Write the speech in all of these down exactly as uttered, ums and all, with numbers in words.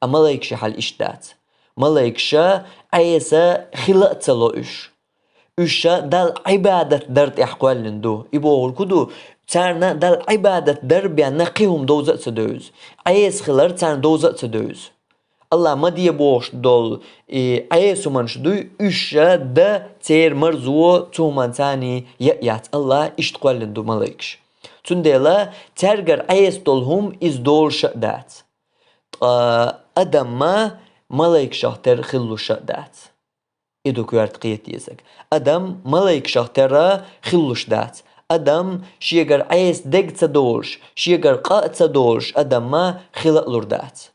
А малайкаши хьал иштта дац. Малайкаша Ӏеса хила а ца ло уьш. Уьш Далла Ӏибадат дар тӀехь кхоьллина ду. И бохург хӀун ду? Царна Далла Ӏибадат дар бенна кхин хӀума довза а ца девза. Ӏеса хилар царна довза а ца девза. Аллах ма де бохуш долу и Ӏеса хӀуманаш дуй, уьш дан церан марзо цу хӀуманца яа яц. Аллах иштта кхоьллина ду малайкаш. Цундела цаьргара Ӏеса долу хӀума иза долуш а дац. Ткъа адам ма малайкашах тера хилалуш а дац. И ду коьрта кхета дезарг. Адам малайкашах тера хилалуш дац. Адам шегара Ӏеса дег ца долуш, шегара къа а ца долуш, адам ма хила а лур дац.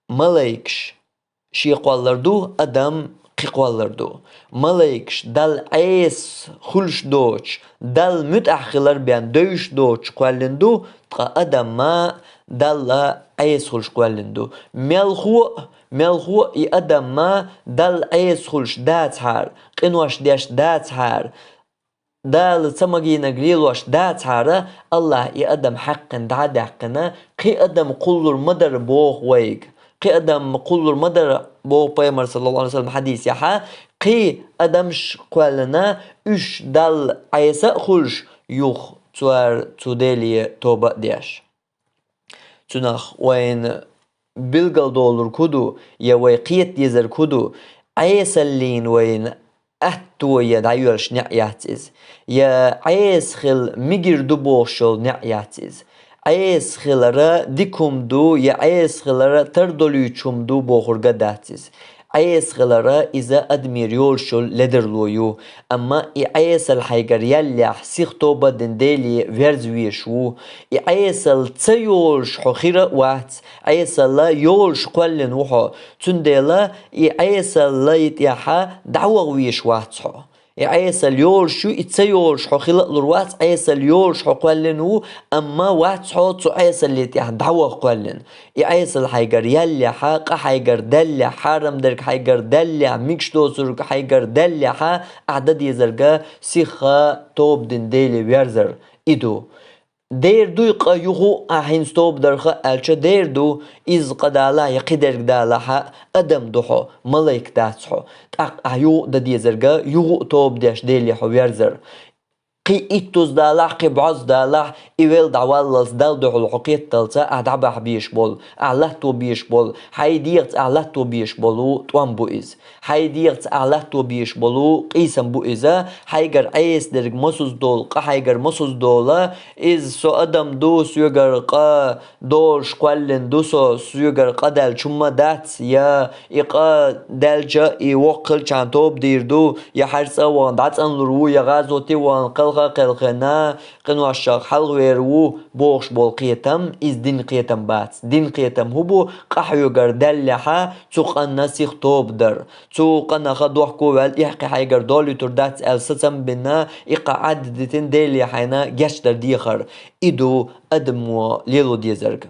Малайкаш шен кхоллар ду, адам кхин кхоллар ду. Малайкаш Далла Ӏеса хуьлуш доцуш, Далла муьтӀахь хилар бен девзаш доцуш кхоьллина ду, ткъа адам ма Далла Ӏеса хуьлуш кхоьллина ду. Мелхо а, мелхо а и адам ма Далла Ӏеса хуьлуш дацахьара, къинош деш дацахьара, Дала ца магийнарг лелош дацахьара, Аллах и адам хьаькхна дӀа а даьккхина, кхин адам кхуллур ма дара боху вайга. Кхин адам кхуллур ма дара боху Пайхамар, саллаллаху Ӏалайхи ва саллам, хьадисехь, кхин адамаш кхоьллина, уьш Далла Ӏеса а хуьлуш, юха цара цу Деле тоба а деш. Цунах вайна билгалдолург хӀун ду, я вай кхета дезарг хӀун ду, Ӏесаллина вайна аьтто я дӀайоьллуш неӀ яц иза, я Ӏеса хила мегар ду бохуш йолу неӀ яц иза. Ӏеса хилар дика хӀума ду, я Ӏеса хилар тардолуьйтуш хӀума ду бохург а дац иза. Ӏеса хилар иза адамера йолуш йолу ледарло ю. Амма и Ӏесалла хьайгара яллехь, сиха тоба а дина Деле верза везаш ву. И Ӏесалла ца йолуш хьо хир а вац, Ӏесалла йолуш кхоьллина ву хьо. Цундела и Ӏесалла тӀехь дӀаваха везаш вац хьо. И Ӏесалла йолуш ю, и ца йолуш хьо хила а лур вац, Ӏесалла йолуш хьо кхоьллина ву, амма вац хьо цу Ӏесалле тӀехь дӀаваха кхоьллина. И Ӏесалла хьайгара яллехь, къа хьайгара даьллехь, хьарам дерг хьайгара даьллехь, мегаш доцург хьайгара даьллехь, ахь дан дезарг сиха тоба дина Деле верзар. И ду. Дер дуй къа юха а, ахь хӀинца тоба дарх а аьлча, дер ду, иза къа далахь я кхидерг далахь а, адам ду хьо, малайк дац хьо. ТӀаккха ахь юха а дан дезарг юха а тоба деш Деле хьо верзар. Кхин иттуза далахь, кхин бӀозза далахь, и велла дӀаваллалц Далла дуьхьал хьо кхетталца ахь дӀабахьа безаш болу, ахь латто безаш болу, хьайн дегӀаца ахь латто безаш болу тӀом бу иза. Хьайн дегӀаца ахь латто безаш болу къийсам бу иза, хьайгара Ӏеса дерг масаза долу, къа хьайгара масаза долу, иза со адам ду, соьгара къа долуш кхоьллина ду со, соьгара къа даьлча хӀумма дац, я и къа даьлча и воккха хилчахьана тоба дийр ду, я хьаьрцӀа а вахана дӀацӀанлур ву, я гӀазоте а вахана кхелха а кхелхина, къиношах хьалхавер ву бохуш болу кхетам, иза дин кхетам бац. Дин кхетам хӀун бу, къа хьоьгара даьллехь, цу къанна сиха тоба дар. Цу къанах дохко а ваьлла, тӀехь кхин хьайгара долуьйтур дац аьлла сацам а бина, и къа Ӏадда дитина Деле хьайна гечдар дехар. И ду адамо лело дезарг.